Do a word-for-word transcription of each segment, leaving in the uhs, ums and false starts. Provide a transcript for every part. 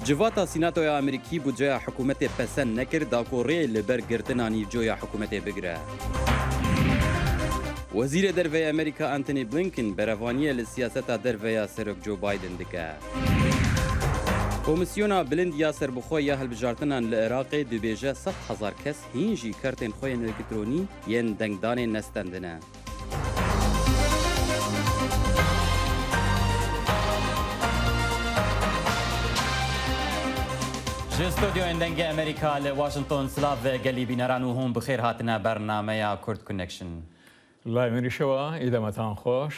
Civata Sînatoya Amerîkî budceya hikûmetê pesend nekir, da ku rê li ber girtina nîvcoya hikûmetê bigire. Wezîrê Derve yê Amerîka Antony Blinken berevaniye li siyaseta derve ya Serok Joe Biden dike. Komîsyona Bilind ya Serbixwe ya Hilbijartinan li Iraqê dibêje sed hezar kes hîn jî kartên xwe yên elektronî yên dengdanê nestendine. Ji stûdyoyên Dengê Amerîka li Washington silav ve gelî bîneran û hûn bi xêr hatine bernameya Kurd Connection. Layê min îşewa, îdemetan xweş.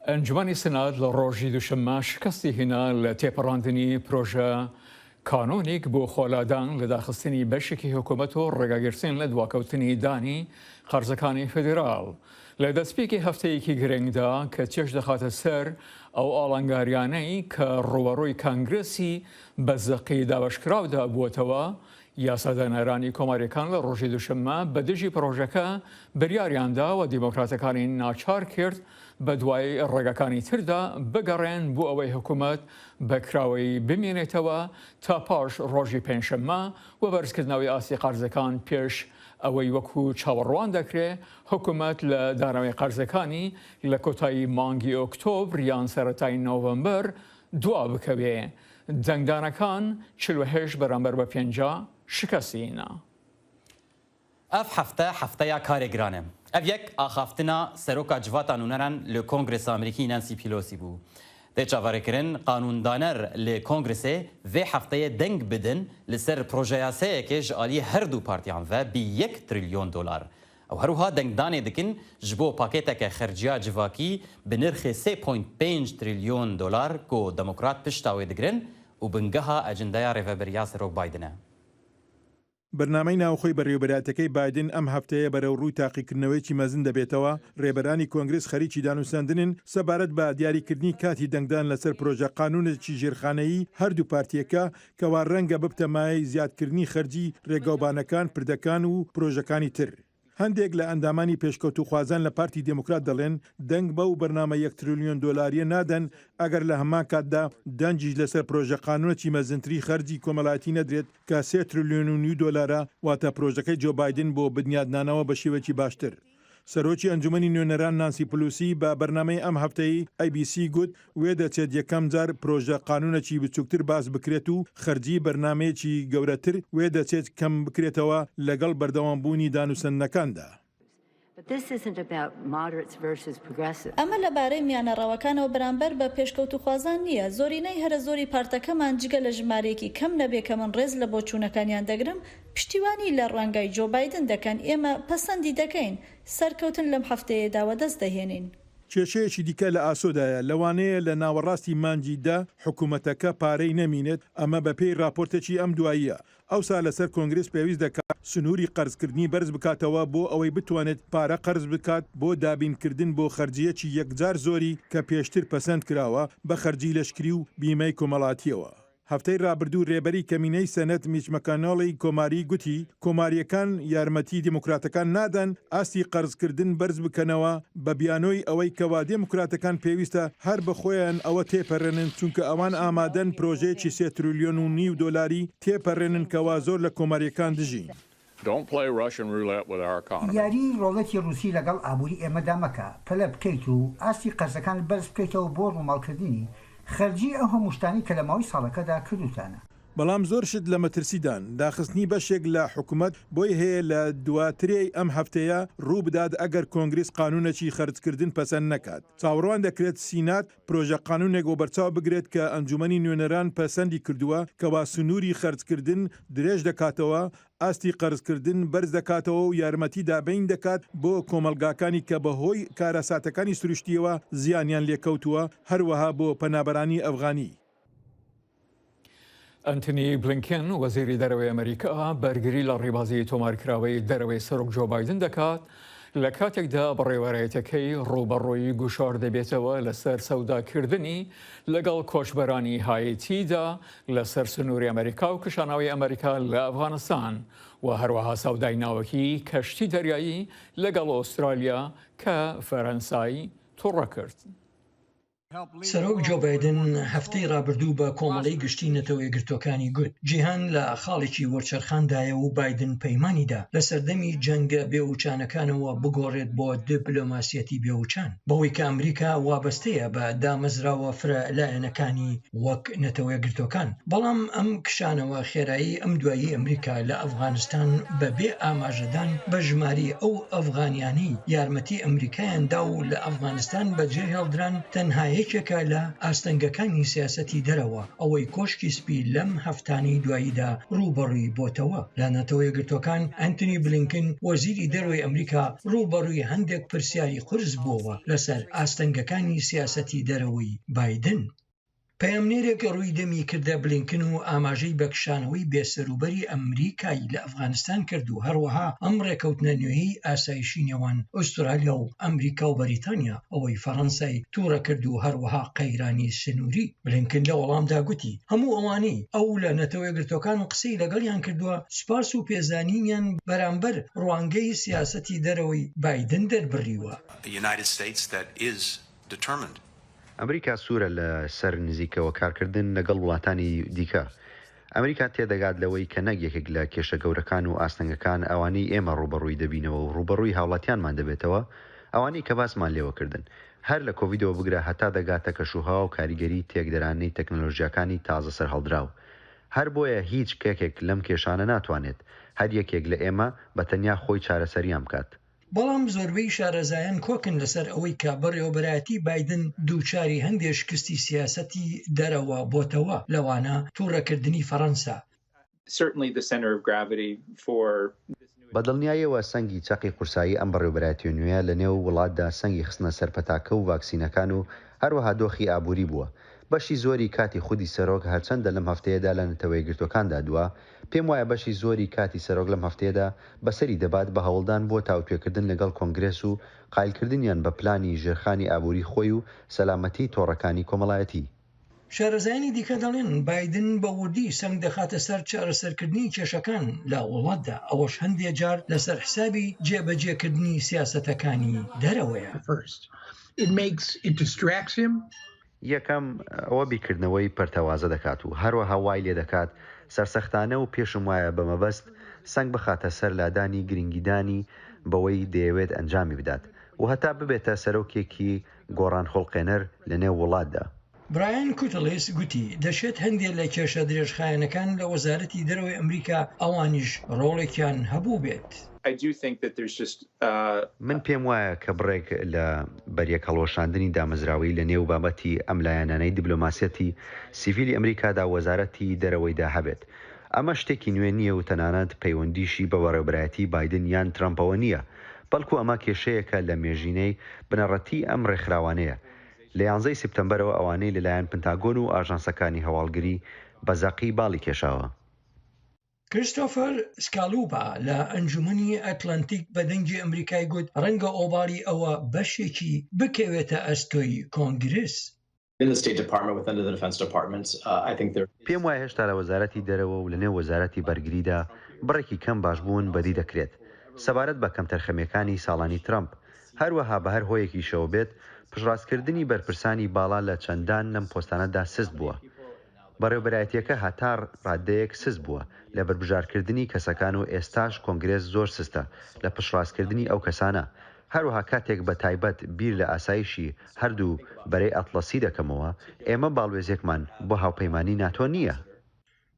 Encûmenî Senat li rojî duşemma şikestî hîna li têparandinî proje kanûnîk bo xweladan li daxistinî beşekî hikûmet û rêgagirtin li duakewtinî danî qerzekanî federal. Li destpêkê hefteyekî girîng de ke çêj dixate ser ew alengariyaneyî ke rûberûyî Kongresî bi zeqî dabeşkiraw de bûwetewe, Yasadanêranî komarîkan li rojî duşemma bi dijî projeke biryariyan da û demokratekanî naçar kir bi duayê rêgekanî tir de bigerên bo ewê hikûmet bi kiraweyî bimînêtewe ta paş rojî pêncşemma û berzkirina wê astî qerzekan pêş ewê wekû çaverwan dekirê hikûmet li dana wê qerzekanî li kotayî mangî Oktober yan seretayî November dua bikevê. Dengdanekan çil û heşt beramber bi pênca şikestî hîna. Ev hefte, hefteya karê giran e. Ev yek axaftina Seroka Civata Nûneran li Kongresa Amerîkî Nancy Pelosi bû. Tê çaverêkirin, qanûndaner li Kongresê vê hefteyê deng bidin li ser projeyaseyekê ji aliyê her du partiyan ve bî yek trilyon dolar. Ew her wiha dengdanê dikin ji bo pakêteke xerciya civakî bi nirxê sê point pênc trilyon dolar ku demokrat pişta wê digirin û bingeha ecendaya rêveberiya Serok Biden e. Bernameya navxweyî Berêveberiyatekey Biden em hefteyê berewrûy taqîkirinewekî mezin debêtewe. Rêberanî Kongrês xerîkî danûstendin in sebaret bi diyarîkirinî katî dengdan li ser proje qanûnekî jêrxaneyî her du partiyeke ke wa renge bibte mayeyî ziyadkirinî xercî rêgewbanekan, pirdekan û projekanî tir. Hindek li endamanî pêşkewtûxwazan li Partî Demokrat delên deng be û bername yek trilyon dolariyê naden, eger li heman kat de deng jî li ser proje qanûnekî mezintirî xercî komelayetî nedirêt ke sê trilyon û nîv dolar e, wate projekey Joe Biden bo binyadnanawe bi şêwekî baştir. Serokê Encûmenî Nûneran Nancy Pelosi bi bernameyê Em Hefteyî A B C got, wê deçêt yekem car proje qanûnekî biçûktir bas bikirêt û xercî bernameyekî gewretir wê deçêt kem bikirêtewe legel berdewambûnî danûstendinekan de. But this isn't about moderates versus progressives. ئەمە لەبارەی میانەڕەوەکانەوە بەرامبەر بە پێشکەوتووخوازان نییە. زۆرینەی هەرە زۆری پارتەکەمان، جگە لە ژمارەیەکی کەم نەبێ کە من ڕێز لە بۆچوونەکانیان دەگرم، پشتیوانی لە ڕوانگای جۆ بایدن دەکەن. ئێمە پەسەندی دەکەین. سەرکەوتن لەم هەفتەیەدا وەدەست دەهێنین. کێشەیەکی دیکە لە ئاسۆدایە، لەوانەیە لە ناوەڕاستی مانگی دە حکوومەتەکە پارەی نەمینێت، ئەمە بەپێی راپۆرتێکی ئەم دواییە. ئەوسا لەسەر کۆنگرێس پێویست دەکات سنووری قەرزکردنی بەرز بکاتەوە بۆ ئەوەی بتوانێت پارە قەرز بکات بۆ دابینکردن بۆ خەرجیەکی یەکجار زۆری کە پێشتر پەسەند کراوە بە خەرجی لەشکری و بیمەی کۆمەڵاتیەوە. هەفتەی ڕابردوو ڕێبەری کەمینەی سەنەت میچ مەکۆنەڵی کۆماری گوتی، کۆماریەکان یارمەتی دیموکراتەکان نادەن ئاستی قەرزکردن بەرز بکەنەوە بە بیانۆی ئەوەی کەوا دیموکراتەکان پێویستە هەر بە خۆیان ئەوە تێپەڕێنن، چونکە ئەوان ئامادەن پرۆژەیەکی سێ تریلیۆن و نیو دۆلاری تێپەڕێنن کەوا زۆر لە کۆماریەکان دژین. Don't play Russian roulette with our economy. یاری ڕۆڵەتی ڕووسی لەگەڵ ئابووری ئێمەدا مەکە، پەلە بکەیت و ئاستی قەرزەکان بەرز بکەیتەوە بۆ ڕووماڵکردنی خەرجی ئەو هەموو شتانەی کە لە ماوەی ساڵەکەدا کردووتانە. بەڵام زۆر شت لە مەترسیدان. داخستنی بەشێک لە حکوومەت بۆی هەیە لە دواترێی ئەم هەفتەیە ڕوو بدات ئەگەر کۆنگرێس قانوونەکی خەرجکردن پەسەند نەکات. چاوەڕوان دەکرێت سینات پرۆژە قانوونێک بۆ بەرچاو بگرێت کە ئەنجومەنی نوێنەران پەسەندی کردووە کەوا سنووری خەرجکردن درێژ دەکاتەوە، ئاستی قەرزکردن بەرز دەکاتەوە و یارمەتی دابین دەکات بۆ کۆمەلگاکانی کە بەهۆی کارەساتەکانی سروشتیەوە زیانیان لێکەوتووە، هەروەها بۆ پەنابەرانی ئەفغانی. ئەنتنی بلینکن، وەزیری دەرەوەی ئەمریکا، بەرگری لە ڕێبازی تۆمارکراوەی دەرەوەی سەرۆک جۆ بایدن دەکات، لە کاتێکدا بەڕێوەبەرایەتەکەی ڕووبەڕووی گوشار دەبێتەوە لەسەر سەوداکردنی لەگەڵ کۆچبەرانی هایتیدا لەسەر سنووری ئەمریکا و کشانەوەی ئەمریکا لە ئەفغانستان و هەروەها سەودای ناوەکی کەشتی دەریایی لەگەڵ ئوسترالیا کە فەرەنسای توڕە کرد. سەرۆک جۆ بایدن هەفتەی ڕابردوو بە کۆمەڵەی گشتی نەتەوە یەکگرتووەکانی گوت، جیهان لە خاڵێکی وەرچەرخاندایە و بایدن پەیمانی دا لە سەردەمی جەنگە بێوچانەکانەوە بگۆڕێت بۆ دیپلۆماسیەتی بێوچان، بەوەی کە ئەمریکا وابەستەیە بە دامەزراوە فرە لایەنەکانی وەک نەتەوە یەکگرتووەکان. بەڵام ئەم کشانەوە خێرایی ئەم دوایی ئەمریکا لە ئەفغانستان بە بێ ئاماژەدان بە ژماری ئەو ئەفغانیانەی یارمەتی ئەمریکایان دا و لە ئەفغانستان بەجێ هێڵدران، تەنها یەکێکە لە ئاستەنگەکانی سیاسەتی دەرەوە، ئەوەی کۆشکی سپی لەم هەفتانەی دواییدا ڕوبەڕووی بۆتەوە. لە نەتەوە یەکگرتووەکان، ئەنتونی بلینکن، وەزیری دەرەوەی ئەمریکا، ڕوبەڕووی هەندێک پرسیاری قورس بووەوە لەسەر ئاستەنگەکانی سیاسەتی دەرەوەی بایدن. پەیامنێرێک ڕووی دەمی کردە بلینکن و ئاماژەی بە کشانەوەی بێسەروبەری ئەمریکای لە ئەفغانستان کرد و هەروەها ئەم ڕێکەوتنە نوێی ئاسایشی نێوان ئوسترالیا و ئەمریکا و بەریتانیا، ئەوەی فەڕەنسای تووڕە کرد و هەروەها قەیرانی سنووری. بلینکن لە وەڵامدا گوتی، هەموو ئەوانەی ئەو لە نەتەوە یەکگرتووەکان قسەی لەگەڵیان کردووە، سوپاس و پێزانینیان بەرامبەر ڕوانگەی سیاسەتی دەرەوەی بایدن دەربڕیوە. The United States that is determined. ئەمریکا سوورە لە سەر نزیکەوە کارکردن لەگەڵ وڵاتانی دیکە. ئەمریکا تێدەگات لەوەی کە نەک یەکێک لە کێشە گەورەکان و ئاستەنگەکان ئەوانەی ئێمە ڕوبەڕووی دەبینەوە و ڕوبەڕووی هاوڵاتیانمان دەبێتەوە، ئەوانەی کە باسمان لێوە کردن، هەر لە کۆڤیدەوە بگرە هەتا دەگاتە کەشوهەوا و کاریگەری تێکدەرانەی تەکنەلۆژیاکانی تازە سەرهەڵدراو. هەر بۆیە هیچ کێکێک لەم کێشانە ناتوانێت هەر یەکێک لە ئێمە بە تەنیا خۆی چارەسەریان بکات. بەڵام زۆربەی شارەزایان کۆکن لەسەر ئەوەی کە بەڕێوەبەرایەتی بایدن دووچاری هەندێک شکستی سیاسەتی دەرەوە بۆتەوە، لەوانە تووڕەکردنی فەڕەنسا. Certainly the center of gravity for this new بە دڵنیاییەوە سەنگی چەقی قورسایی ئەم بەڕێوەبەرایەتی نوێیە لە نێو وڵاتدا سەنگی خستنە سەر پەتاکە و ڤاکسینەکان و هەروەها دۆخی ئابووری بووە. بەشی زۆری کاتی خودی سەرۆک، هەرچەندە لەم هەفتەیەدا لە نەتەوە یەکگرتووەکاندا دووە، پێم وایە بەشی زۆری کاتی سەرۆک لەم هەفتەیەدا بەسەری دەبات بە هەوڵدان بۆ تاوتوێکردن لەگەڵ کۆنگرێس و قایلکردنیان بە پلانی ژێرخانی ئابووری خۆی و سەلامەتی تۆڕەکانی کۆمەڵایەتی. شارەزایانی دیکە دەڵێن بایدن بە وردی سەنگ دەخاتە سەر چارەسەرکردنی کێشەکان لە وڵاتدا، ئەوەش هەندێک جار لەسەر حسابی جێبەجێکردنی سیاسەتەکانی دەرەوەیە. First, it makes, it distracts him. یەکەم، ئەوە بیرکردنەوەی پەرتەوازە دەکات و هەروەها وای لێ دەکات سەرسەختانە و پێشم وایە بە مەبەست سەنگ بخاتە سەر لادانی گرنگیدانی بەوەی دەیەوێت ئەنجامی بدات و هەتا ببێتە سەرۆکێکی گۆڕانخوڵقێنەر لە نێو وڵاتدا. برایان کوتلیس گوتی، دەشێت هەندێک لە کێشە درێژخایەنەکان لە وەزارەتی دەرەوەی ئەمریکا ئەوانیش ڕۆڵێکیان هەبوو بێت. I do think that there's just, uh, من پێم وایە کە بڕێک لە بەریەک هەڵوەشاندنی دامەزراوەی لە نێو بابەتی ئەم لایەنانەی دیبلۆماسیەتی سیڤیلی ئەمریکادا وەزارەتی دەرەوەیدا هەبێت. ئەمە شتێکی نوێ نییە و تەنانەت پەیوەندیشی بە بەڕێوەبەرایەتی بایدن یان ترەمپەوە نییە، بەڵکو ئەمە کێشەیەکە لە مێژینەی بنەڕەتی ئەم ڕێکخراوانەیە. لە یانزەی سپتەمبەرەوە ئەوانەی لەلایەن پنتاگۆن و ئاژانسەکانی هەواڵگری بە زەقی باڵی کێشاوە. کریستۆفەر سکالوبا لە ئەنجومەنی ئەتلانتیک بە دەنگی ئەمریکای گوت، ڕەنگە ئۆباڵی ئەوە بەشێکی بکەوێتە ئەستۆی کۆنگرس. In the State Department, within the Defense Department, uh, I think there پێم وایە هێشتا لە وەزارەتی دەرەوە و لە نێو وەزارەتی بەرگریدا بڕێکی کەم باشبوون بەدی دەکرێت سەبارەت بە کەمتەرخەمیەکانی ساڵانی ترەمپ. هەروەها بە هەر هۆیەکیشەوە بێت، پشتڕاستکردنی بەرپرسانی باڵا لە چەندان لەم پۆستانەدا سست بووە. بەڕێوەبەرایەتیەکە هەتا ڕادەیەک سست بووە لە بەربژارکردنی کەسەکان و ئێستاش کۆنگرێس زۆر سستە لە پشتڕاستکردنی ئەو کەسانە. هەروەها کاتێک بە تایبەت بیر لە ئاسایشی هەردوو بەرەی ئەتڵەسی دەکەمەوە، ئێمە باڵوێزێکمان بۆ هاوپەیمانی ناتۆ نییە.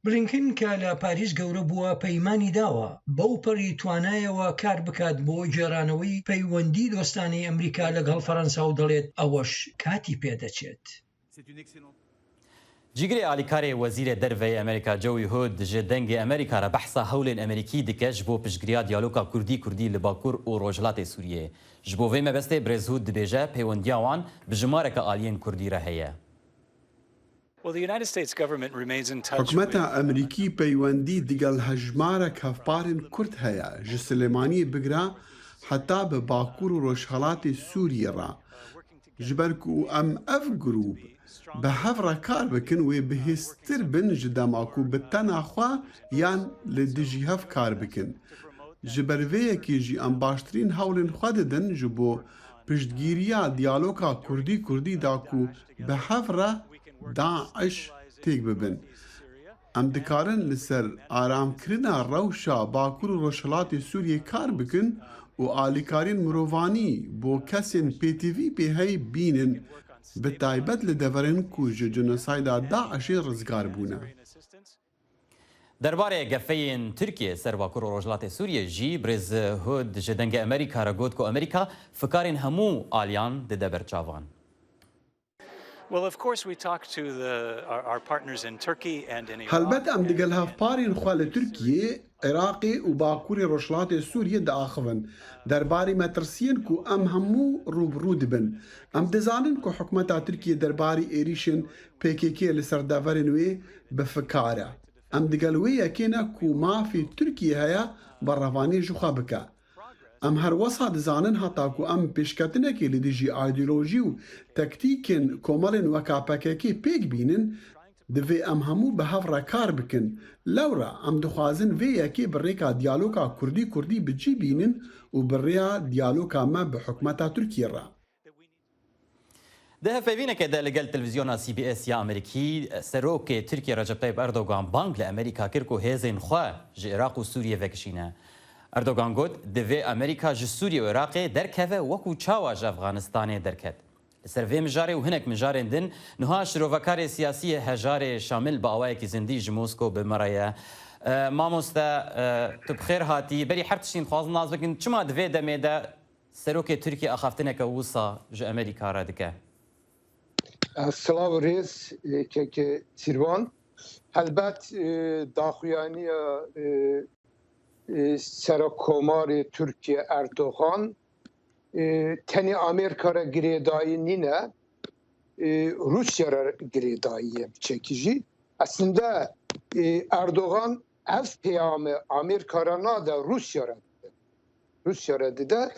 بلینکن کە لە پاریس گەورە بووە، پەیمانی داوە بەو پەڕی توانایەوە کار بکات بۆ گێڕانەوەی پەیوەندی دۆستانەی ئەمریکا لەگەڵ فەڕەنسا و دەڵێت ئەوەش کاتی پێدەچێت. Cîgirê alîkarê Wezîrê Derve yê Amerîka Joey Hood ji Dengê Amerîka re behsa hewlên Amerîkî dike ji bo piştgiriya diyaloga Kurdî-Kurdî li Bakur û Rojhilatê Sûriyeyê. Ji bo vê mebestê Birêz Hood dibêje pêwendiya wan bi jimareke aliyên Kurdî re heye. Well, the United States government remains in touch with Hikûmeta Amerîkî peywendî digel hejmarek hevparên Kurd heye, ji Silêmaniyê bigre heta bi Bakur û Rojhelatê Sûriyê re. Ji ber ku em ev grûp bi hev re kar bikin, wê bihêztir bin ji dema ku bi tena xwe yan li dijî hev kar bikin. Ji ber vê yekê jî em baştirîn hewlên xwe didin ji bo piştgiriya diyaloga Kurdî-Kurdî da ku bi hev re DAIŞ têk bibin. Em dikarin li ser aramkirina rewşa Bakur û Rojhilatê Sûriyê kar bikin û alîkariyên mirovanî bo kesên pêtivî pê hey bînin, bi taybet li deverên ku ji jenosayda DAIŞê rizgar bûne. Derbarê gefeyên Tirkiye ser Bakur û Rojhilatê Sûriyê jî birêz Hood ji Dengê Amerîka re got ku Amerîka fikarên hemû aliyan dide ber çavan. Well, of course, we talk to the, our, our partners in Turkey and in Iraq. Helbet em digel hevparên xwe li Tirkiyê, Iraqê û Bakurê Rojhilatê Sûriyê diaxivin derbarê metirsiyên ku em hemû rû bi rû dibin. Em dizanin ku hikûmeta Tirkiyê derbarê êrîşên P K K li ser deverên wê bi fikar e. Em digel wê yekê ne ku mafê Tirkiyê heye berevaniyê ji xwe bike. Em her wesa dizanin heta ku em pêşketinekê li dijî îdeolojî û tektîkên komelên weka P K K pêk bînin, divê em hemû bi hev re kar bikin. Lewra em dixwazin vê yekê bi rêka diyaloga Kurdî-Kurdî bi cî bînin û bi rêya diyaloga me bi hikûmeta Tirkiyê re. Di hevpeyvîneke de li gel televîzyona C B S ya Amerîkî, serokê Tirkiye Recep Tayyip Erdogan bang li Amerîka kir ku hêzên xwe ji Iraq û Sûriyê vekişîne. Erdogan got, divê Amerîka ji Sûriye û Iraqê derkeve wekû çawa ji Efxanistanê derket. Li ser vê mijarê û hinek mijarên din niha şirovekarê siyasî yê hejarê Şamil bi awayekî zindî ji Moskow bi me re ye. E, mamoste, e, tu bi xêr hatî. Berî her tiştî dixwazin nas bikin, çima di vê demê de Serokê Tirkiye axaftineke wisa ji Amerîka re dike? Silav û rêz, e, keke Sîrvan. Helbet, e, daxuyaniya, e, e, Serokomarê Tirkiye Erdogan, e, tenê Amerîka re girêdayî nîne, e, Rûsya re girêdayî ye biçekî jî. Aslında, e, Erdogan ev peyame Amerîka re nade, Rûsya re dide. Rûsya re dide.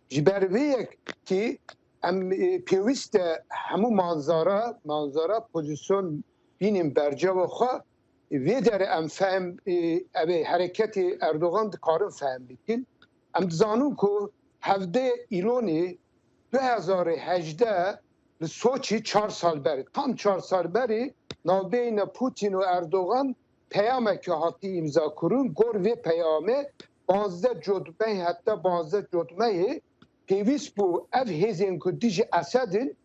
Ji ber vê yekî em, e, pêwîst e hemû manzara, manzara pozîsyon bînin bercava xwe. Vê derê em fehm, e, ev ê hereketê Erdogan dikarin fehm bikin. Em dizanin ku hevdeh Îlonê du hezar û hejdeh li Soçî çar sal berê, tam çar sal berê navbeyna Putin û Erdogan peyameke hatî îmzakirin. Gor vê peyamê panzdeh cotmehê, heta panzdeh cotmehê pêwîst bû ev hêzên ku dijî Esed in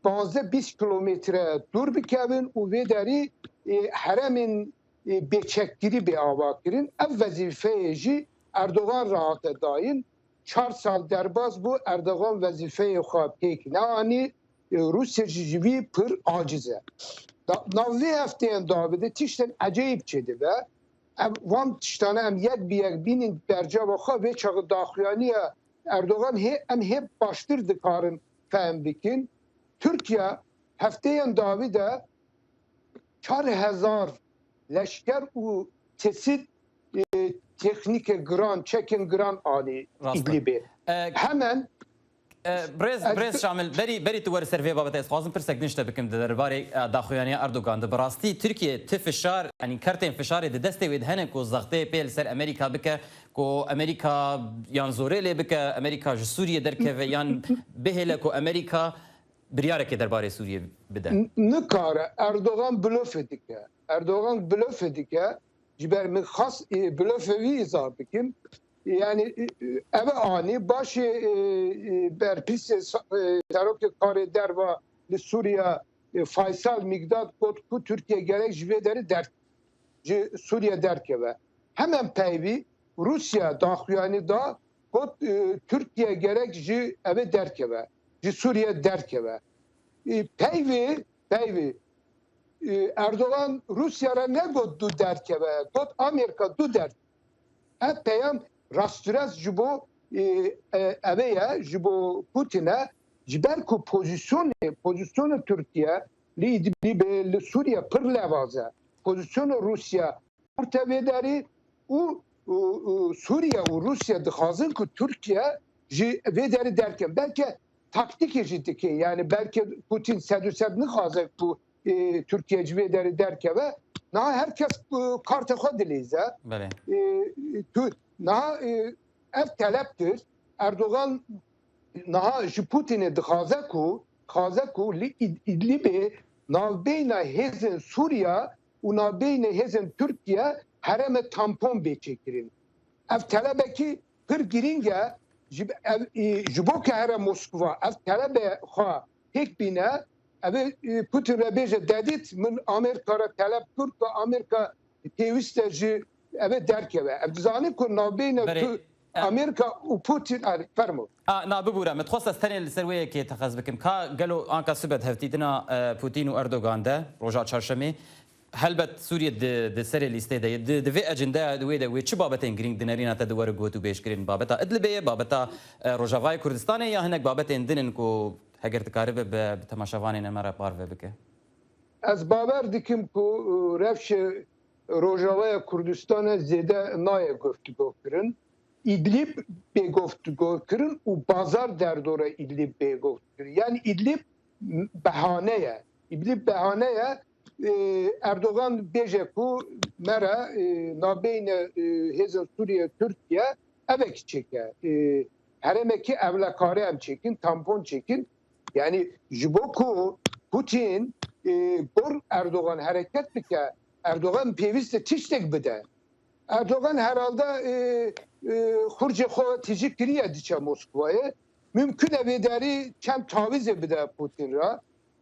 panzdeh bîst kilometre dûr bikevin û vê derî, e, herêmên, e, bêçekgirî bê avakirin. Ev wezîfeyê jî Erdogan re hate dayîn. Çar sal derbas bû, Erdogan wezîfeyê xwe pêk neanî. E, Rûsya jî ji vî pir aciz e. Da, nav vê hefteyan dawî de tiştên ecayîb çêdibe. Em, van tiştane em yek bi yek bînin bercava xwe, vê çaxê daxuyaniya Erdogan hê, em hê baştir dikarin fehm bikin. Tirkiye hefteyan dawî de çar hezar leşker û tesît, e, teknîke giran, çekên giran anî Rast e. Îdlibê. E, Hemen E, Birêz, birêz Şamil, berî, berî tu were ser vê babetê, ez dixwazim pirsek din ji te bikim di derbarê, e, daxuyaniya Erdogan de. Bi rastî Tirkiye ti fişar, yanî kertên fişarê di destê wê de hene ku zextê pê li ser Amerîka bike, ku Amerîka yan zorê lê bike, Amerîka ji Sûriyê derkeve, yan bihêle ku Amerîka biryarekê derbarê Sûriyê bide? N-, nikare. Erdogan blofê dike. Erdogan blofê dike. Ji ber min xas, e, blofê wî îzah bikim. Yani, e, e, eve anî başê, e, e, berpirsê sa-, e, serokê karê derva li Sûriye, e, Faysal Mîkdad got ku Tirkiye gerek ji vê derê derkeve. Ji Sûriye derkeve. Hemen peyvî Rûsya daxuyanî da got, e, Tirkiye gerek ji eve derkeve. Ji Sûriye derkeve. E, peyvê, peyvê, e, Erdogan Rûsya re negot du derkeve, got Amerîka du derkeve. Ev peyam rastûrast ji bo, e, e, eve ye, ji bo Putin e, ji ber ku pozîsyonê, pozîsyona Tirkiye li Îdlibê, li Sûriye pir levaz e. Pozîsyona Rûsya orte vê derê û, û, û Sûriye û Rûsya dixwazin ku Tirkiye ji vê derê derkeve. Belke taktîkê jî dikin, yani belke Putin sed û sed nixwaze ku, e, Tirkiye ji vê derê derkeve. Niha her kes, e, kartê xwe dilîze. Belê. E, tu, niha, e, ev telep kir. Erdogan niha ji Putinê dixwaze ku, dixwaze ku li Îd-, Îdlibê navbeyna hêzên Sûriya û navbeyna hêzên Tirkiye herême tampon bê çêkirin. Ev telebekî pir girîng e. Ji, ev, e, ji bo ke here Moskva ev telebe xwe pêk bîne, ev ê, e, Putin re bêje, dedît, min Amerîka re teleb kir ku Amerîka pêwîst e ji ev ê derkeve. Ev dizanin ku navbeyne Berê, tu e, Amerîka û Putin, er, fermo. A, na bibûre, min dixwest ez tenê li ser wê yekê texez bikim. Ka gelo anka sibe di hevdîtina, e, Putin û Erdogan de, roja çarşemê, helbet Sûriye di, di serê lîstê de ye. Di, di vê ecindeya wê de wê çi babetên girîng di nerîna te di were gotûbêjkirin? Babeta Idlibê ye, babeta, e, Rojavayê Kurdistanê ya hinek babetên din in ku heger dikaribe bi, bi temaşevanên me re parve bike? Ez bawer dikim ku, e, rewşê Rojavaya Kurdistanê zêde nayê guftûgo kirin. Îdlib bê guftûgo kirin û bazar derdora Îdlib bê guftûgo kirin. Yani Îdlib behane ye. Îdlib behane ye. E, Erdogan bêje ku me re, e, nabeyne, e, hêzên Sûriye, Tirkiye evekî çêke. E, herêmekî ewlekare em çêkin, tampon çêkin. Yani ji bo ku Putin, e, gor Erdogan hereket bike, Erdogan pêwîst e tiştek bide. Erdogan herhalde, e, e, xurcê xwe tijî kiriye diçe Moskwayê. Mümkün e vê derî çend tavîzê bide Putin re.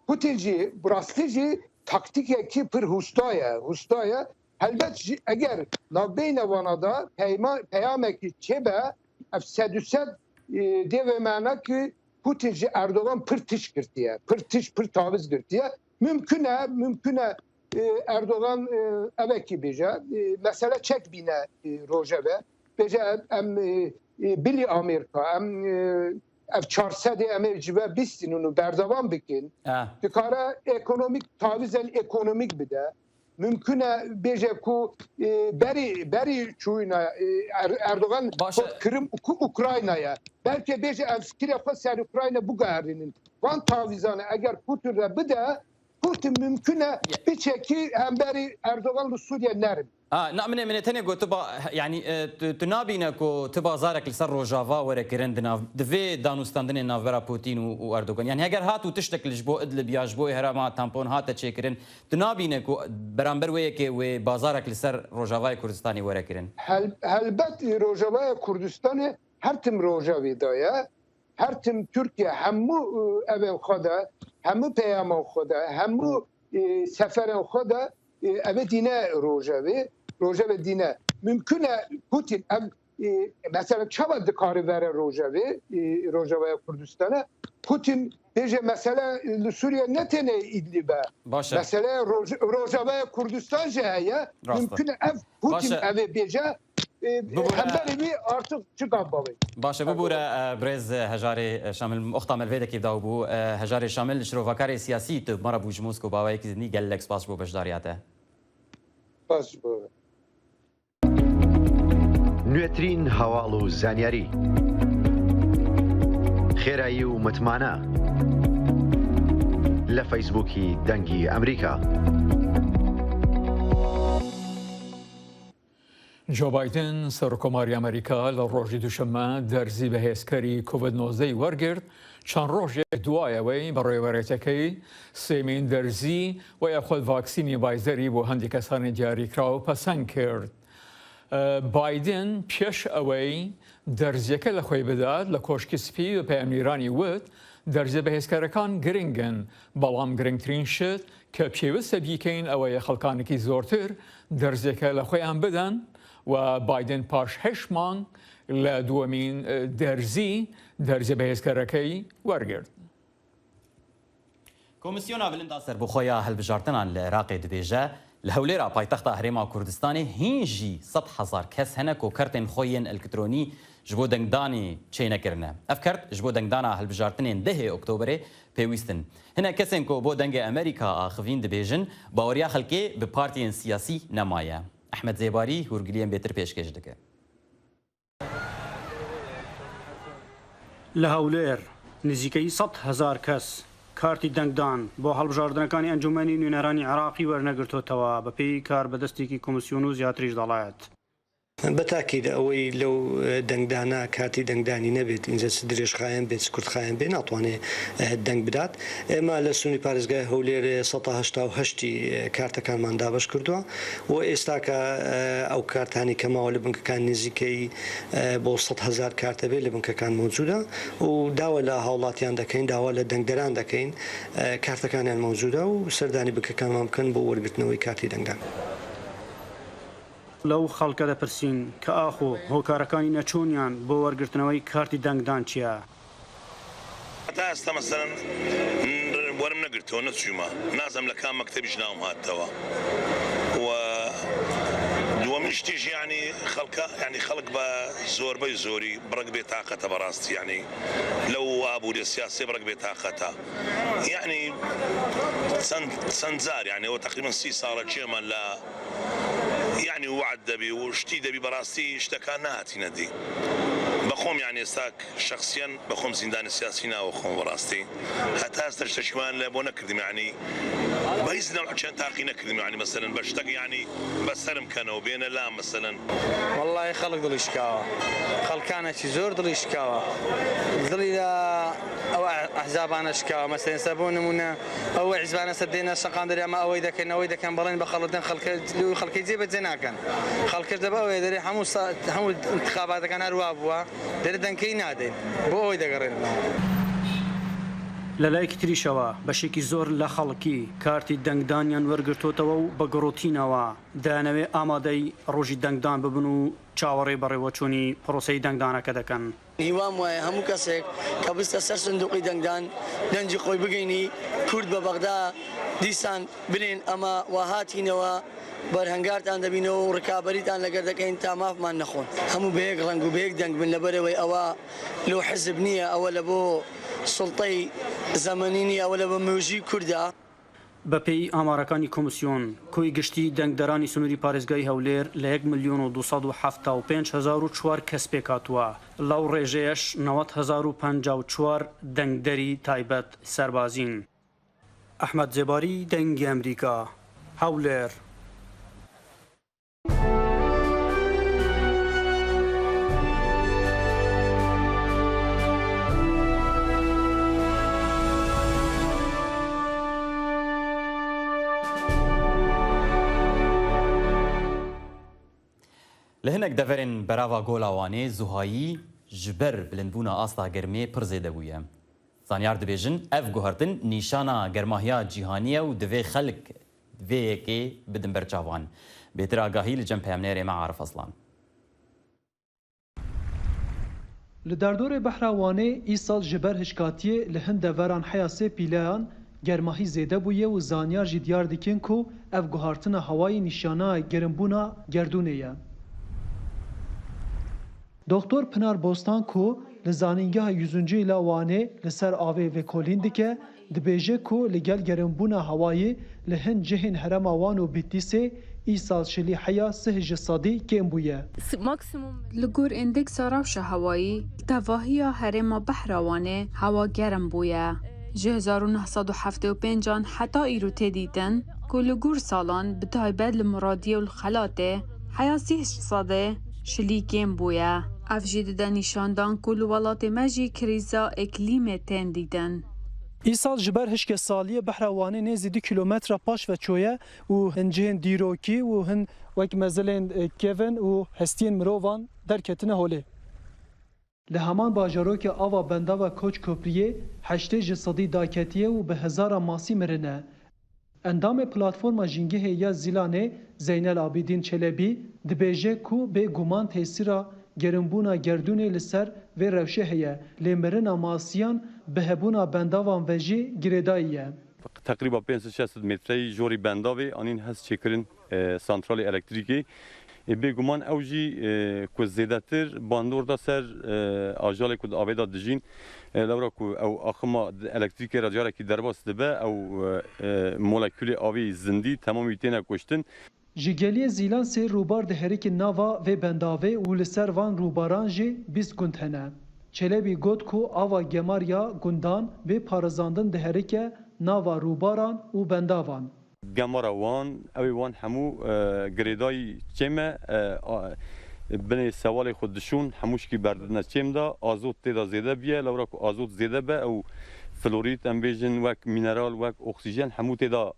Putin jî, bi rastî jî taktikekî pir husta ye, husta ye. Helbet jî eger navbeyne vana de peyma-, peyamekî çêbe, ev sed û sed, e, dê vê mena ki Putin ji Erdogan pir tişt girtiye, pir tişt, pir taviz girtiye. Mümkün e, mümkün e, e, Erdogan, e, evekî bêje, e, mesele çek bîne, e, rojeve. Bêje em, em, e, e, bilî Amerîka, em, e, ev çar sedê em ê ji ve bîstin û berdewam bikin. Ah. Dikare ekonomîk, tavizên ekonomîk bide. Mümkün e bêje ku, e, berî, berî çûyîna, e, Er-, Erdogan Baş e. Kot Krim û Ku-, Ukraynaya. Belkî bêje em fikirê xwe ser Ukrayna biguherînin. Van tavîzane eger Putin re bide, Putin mümkün e biçekî hemberî Erdogan li Sûriye nerin. Ha, na, min ê, min ê tenê got, tu ba-, yani, e, tu, tu nabîne ku tu bazarek li ser Rojava were kirin di nav, di vê danûstandinê navbera Putin û, û Erdogan. Yani, heger hat û tiştek li ji bo Idlib ya ji bo herêma tampon hate çêkirin, tu nabîne ku beramber wê yekê wê bazarek li ser Rojavayê Kurdistanê were kirin? Hel-, helbet Rojavaya Kurdistanê her tim rojevê de ye. Her tim Tirkiye hemû, e, evên xwe de, hemû peyaman xwe de, hemû, e, seferên xwe de, e, ev ê dîne rojevê, rojevê dîne. Mümkün e Putin ev, e, mesela çawa dikare vere rojevê, e, Rojavaya Kurdistanê? Putin bêje mesele, e, li Sûriye ne tenê Îdlib e. Baş e. Mesele Roj-, Rojavaya Kurdistan jî heye. Rast e. Mümkün e ev Putin Baş e. Ev ê bêje, e, Bibûre. Hemberî wî artık çi gav bavê. Baş e, bibûre, e, birêz, e, Hejarê, e, Şamil, oxta me li vê dekê daw bû. E, Hejarê Şamil, şirovakarê siyasî, tu me re bû ji Moskow baweyekî zindî, gelek spas ji bo beşdariya te. Spas ji bo. Nûetirîn heval û zanyarî. Xêrayî û mitmana. Li Facebookî Dengî Emerîka. Joe Biden, Serokkomarê Amerîka, li rojî Duşembe derzî bihêzkerî Covid nozdeh wergirt, çend rojek duayê wê bi rêberêtekê sêmîn derzî wê ya xwe vaksînê Pfizerî bo hindî kesanê diyarîkraw pesend kir. Biden pêş ewey derziyeke li xwe bidat, li Koşkê Spî bi peyamnêranî wit, derziyê bihêzkerekan giring in, belam giringtirîn şit ke pêwist e bîkeyn ew ye xelkanekî zortir derziyeke li xweyan bidin û Biden paş heşt mang li duyemîn, e, derzî, derziyê bihêzkerekey wergirt. Komîsyona Bilind a Serbixwe ya Hilbijartinan li Iraqê dibêje, li Hewlêra paytexta Herêma Kurdistanê hîn jî sed hezar kes hene ku kertên xwe yên elektronî ji bo dengdanê çênekirine. Ev kert ji bo dengdana hilbijartinên dehê Oktoberê pêwîst in. Hinek kesên ku bo Dengê Amerîka axivîn dibêjin, baweriya xelkê bi partiyên siyasî nemaye. Ehmed Zêbarî hûrgiliyên bêtir pêşkêş dike. Li Hewlêr, nizîkeyî sed hezar kes kartî dengdan bo hilbijartinekanê Encûmenî Nûneranî Iraqî wernegirtotewe, bi pêyî karbidestekî komîsyonû ziyadtirî ji delayet. بە تاکید ئەوەی لەو، ئە، دەنگدانە کاتی دەنگدانی نەبێت، ئینجا چ درێژخایەن بێت، چ کورتخایەن بێت، ناتوانێت، ئە، دەنگ بدات. ئێمە لە سنووری پارێزگای هەولێر، ئە، سەد و هەشتا و هەشتی، ئە، کارتەکانمان دابەش کردووە و ئێستا کە، ئە، ئەو کارتانی کە ماوە لە بنکەکان نزیکەی، ئە، بۆ سەد هەزار کارتە بێت لە بنکەکان مەوجودە و داوا لە هاوڵاتیان دەکەین، داوا لە دەنگدەران دەکەین، ئە، کارتەکانیان مەوجودە و سەردانی بنکەکانمان بکەن بۆ وەرگرتنەوەی کارتی دەنگدان. لەو خەڵکە دەپرسین کە ئاخۆ هۆکارەکانی نەچوونیان بۆ وەرگرتنەوەی کارتی دەنگدان چییە؟ هەتا ئێستا مەسەلەن وەرم نەگرتەوە، نەچوویمە. نازم لە کام مەکتەبیش ناوم هاتەوە. و دووەمین شتیش، یعنی، خەڵکە، یعنی، خەڵک بە زۆربەی زۆری بڕەک بێتاقەتە بەڕاستی، یعنی، لەو ئابووریە سیاسیە بڕەک بێتاقەتە. یعنی، چەند، چەند جار، یعنی، ئەوە تەقریبەن سی ساڵە چێمە لە یعنی وعد دەبی و شتی دەبی، بەڕاستی شتەکان نهاتینە دی. بە خۆم، یعنی، ئێستا شخصیەن بە خۆم زیندانی سیاسی ناوە خۆم بەڕاستی. هەتا ئێستا شتەشمان لە بۆ نەکردم، یعنی، بە هیچ نەوع چەند تاقی نەکردم، یعنی، مەسەلەن بە شتەک، یعنی، بە سەرم کەنەوە بێنە لا، مەسەلەن. وەڵڵاهی خەڵک دڵی شکاوە. خەڵکانێکی زۆر دڵی شکاوە. دڵی لە ئەو ئەحزابانە شکاوە. مەسەلەن، سە بۆ نمونە، ئەو حیزبانە سەر دێنە شەقام دەرێ، ئەمە ئەوەی دەکەن، ئەوەی دەکەن، بەڵێن بە خەڵک دەن، خەڵکە، خەڵکی جێبەجێ ناکەن. خەڵکش دەبە ئەوەیە دەرێ، هەموو سا-، هەموو انتخاباتەکان هەر وا بووە، دەرێ دەنگەی نادەین. بۆ ئەوەی دەگەڕێنەوە. لە لایەکی تریشەوە، بەشێکی زۆر لە خەڵکی کارتی دەنگدانیان وەرگرتوتەوە و بە گڕۆتینەوە دەیانەوێ ئامادەی ڕۆژی دەنگدان ببن و چاوەڕێی بەڕێوەچوونی پرۆسەی دەنگدانەکە دەکەن. هیوام وایە هەموو کەسێک کە بستە سەر سندوقی دەنگدان، دەنگی خۆی بگەینی کورد بە بەغدا، دیسان بلێن ئەمە وا هاتینەوە، بەرهەنگارتان دەبینەوە و ڕکابەریتان لەگەر دەکەین تا مافمان نەخۆن. هەموو بە یەک ڕەنگ و بە یەک دەنگ بن، لەبەرەوەی ئەوە لەو حزب نییە، ئەوە لە بۆ سوڵتەی زەمەنی نییە، ئەوە لە بۆ مێژووی کوردە. بە پێی ئامارەکانی کۆمیسیۆن، کۆی گشتی دەنگدەرانی سنووری پارێزگای هەولێر لە یەک ملیۆن و دوو سەد و حەفتا و پێنج هەزار و چوار کەس پێکهاتووە، لەو ڕێژەیەش نەوەد هەزار و پەنجا و چوار دەنگدەری تایبەت سەربازین. ئەحمەد زێباری، دەنگی ئەمریکا، هەولێر. Li hinek deverên berava Gola Wanê zuhayî ji ber bilindbûna asta germê pir zêde bûye. Zanyar dibêjin, ev guhertin nîşana germahiya cîhanî ye û divê xelk vê yekê bidin ber çavan. Bêtir agahî li cem peyamnêrê me Arif Aslan. Li derdorê behra Wanê îsal ji ber hişkatiyê li hin deveran heya sê pîleyan germahî zêde bûye û zanyar jî diyar dikin ku ev guhartina hewayî nîşana gerimbûna gerdûnê ye. Doktor Pinar Bostan ku li Zanîngeha Yüzüncü la Wanê li ser avê vekolîn dike, dibêje ku li gel gerimbûna hewayê li hin cihên herêma Wan û Bitîsê îsal şilî heya sih ji sedî kêm bûye. Maksimum. Li gor îndeksa rewşa hewayî, li tevahiya herêma Behra Wanê hewa germ bûye. Ji hezar û neh sed û heftê û pêncan heta îro tê dîtin ku li gor salan, bi taybet li Muradiyê û li Xelatê, heya sih ji sedê şilî kêm bûye. Ev jî dide nîşandan ku li welatê me jî krîza îklîmê tên dîtin. Îsal ji ber hişkesaliyê behra Wanê nêzî du kîlometre paş ve çûye û hin cihên dîrokî û hin wek mezilên, e, kevin û hestiyên mirovan derketine holê. Li heman bajarokê ava bendava Koç Köprüyê heştê ji sedî daketiye û bi hezaran masî mirine. Endamê Platforma Jîngehê ya Zîlanê Zeynel Abidîn Çelebî dibêje ku bêguman tesîra gerimbûna gerdûnê li ser vê rewşê heye, lê mirina masiyan bi hebûna bendavan ve jî girêdayî ye. Teqrîba pênc sed şeş sed metreyî jorî bendavê anîn hez çêkirin, e, santralê elektrîkê. E, bêguman ew jî, e, ku zêdetir bandor da ser, e, ajalê ku di avê de dijîn, e, lewra ku ew axima elektrîkê re carekî derbas dibe, ew, e, e, molekulê avê zindî temamî têne kuştin. Ji geliyê Zîlan sê rûbar diherikin nava vê bendavê û li ser van rûbaran jî bîst gund hene. Çelebî got ku ava gemar ya gundan bê parêzandin diherike nava rûbaran û bendavan. Gemara wan, ew ê wan hemû, e, girêdayî çê me, e, a, Binê sewalê xwe dişûn, hemû şikî berdidine çêm de, azot tê de zêde bûye, lewra ku azot zêde be, ew florîd, em bêjin wek mîneral, wek oksîjen, hemû tê de,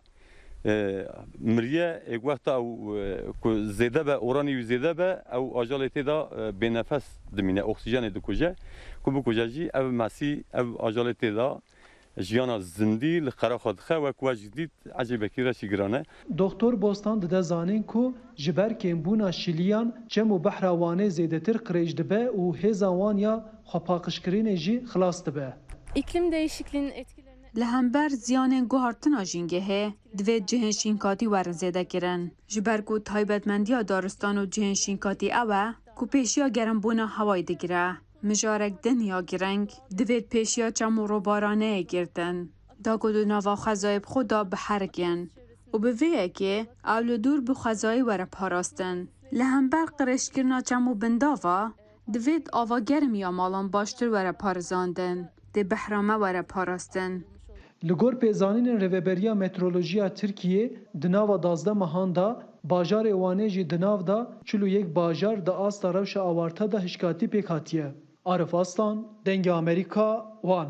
e, miriye. Ê wexta ew, e, ku zêde be, oranî wî zêde be, ew ajalê tê de, e, bênefes dimîne, oksîjenê dikuje. Ku bikuje jî, ev mesî, ev ajalê tê de jiyana zindî li qeraxa dixe, wek we jî dît, ecêbekî reşî giran e. Doktor Bostan dide zanîn ku ji ber kêmbûna şiliyan çem û behra Wanê zêdetir qirêj dibe û hêza wan ya xwepaqijkirinê jî xilas dibe. İklim değişikliğinin etkilerine Li hember ziyanên guhartina jîngehê, divê cihên şînkatî werin zêdekirin. Ji ber ku taybetmendiya daristan û cihên şînkatî ew e ku pêşiya germbûna hewayê digire. Mijarek din ya girîng, divêt pêşiya çem û robaraneyê girtin, da ku di nava xwezayê bi xwe de biherikin û bi vê yekê ew li dûr bi xwezayê were parastin. Li hember qirêjkirina çem û bindava, divêt ava germ ya malan baştir were parêzandin, dê behra me were parastin. Li gor pêzanînên Rêveberiya Meteorolojiya Tirkiyê, di nava duwazdeh mehan de bajarê Wanê jî di nav de çil û yek bajar di asta rewşa awarte de hişkatî pêk hatiye. Arif Aslan, Dengê Amerîka, Wan.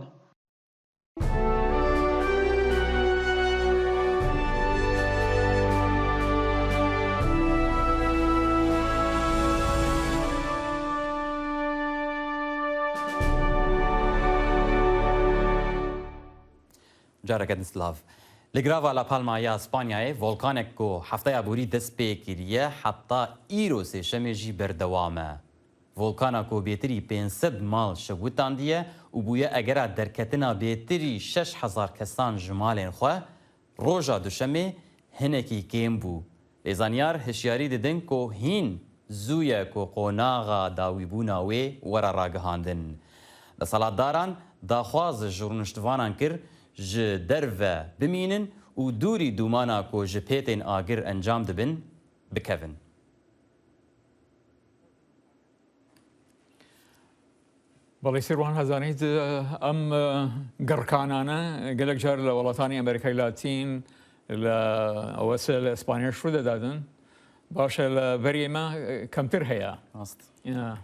Careke din silav. Li girava La Palma ya Spanyayê volkanek ku hefteya borî dest pê kiriye, heta îro sêşemê jî berdewam e. Volkana ku bêtirî pênc sed mal şewitandiye û bûye egera derketina bêtirî şeş hezar kesan ji malên xwe, roja duşemê hinekî kêm bû. Lê zanyar hişyarî didin ku hîn zû ye ku qonaxa dawîbûna wê were ragihandin. Deselatdaran daxwaz ji rûniştvanan kir, ji derve bimînin û dûrî dûmana ku ji pêtên agir encam dibin, bikevin. بەڵێ سیروان هەزانیت، ئەم گڕکانانە گەلێک جار لە وڵاتانی ئەمریکای لاتین، لە ئەوەسە لە ئیسپانیاش ڕوو دەدادن. باشە، لە بەریێمە کەمتر هەیە. ڕاست. یا.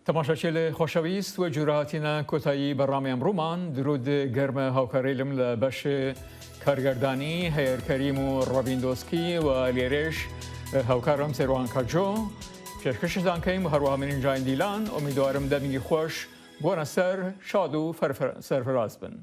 تەماشاچێ لە خۆشەویست، وە جورە هاتینە کۆتایی بەڕامی ئەمڕوومان. درود گەرمە هاوکارەیلم لە بەش کارگەردانی، هەیەر کەریم و ڕۆبین دۆسکی و لێرێش هاوکارم سێروان کەجۆ. پێشکەشتان کەیم و هەروەها منین جاین دیلان. ئومیدوارم دەمگی خۆش بۆنە سەر شاد و فەرفر-، سەرفراز بن.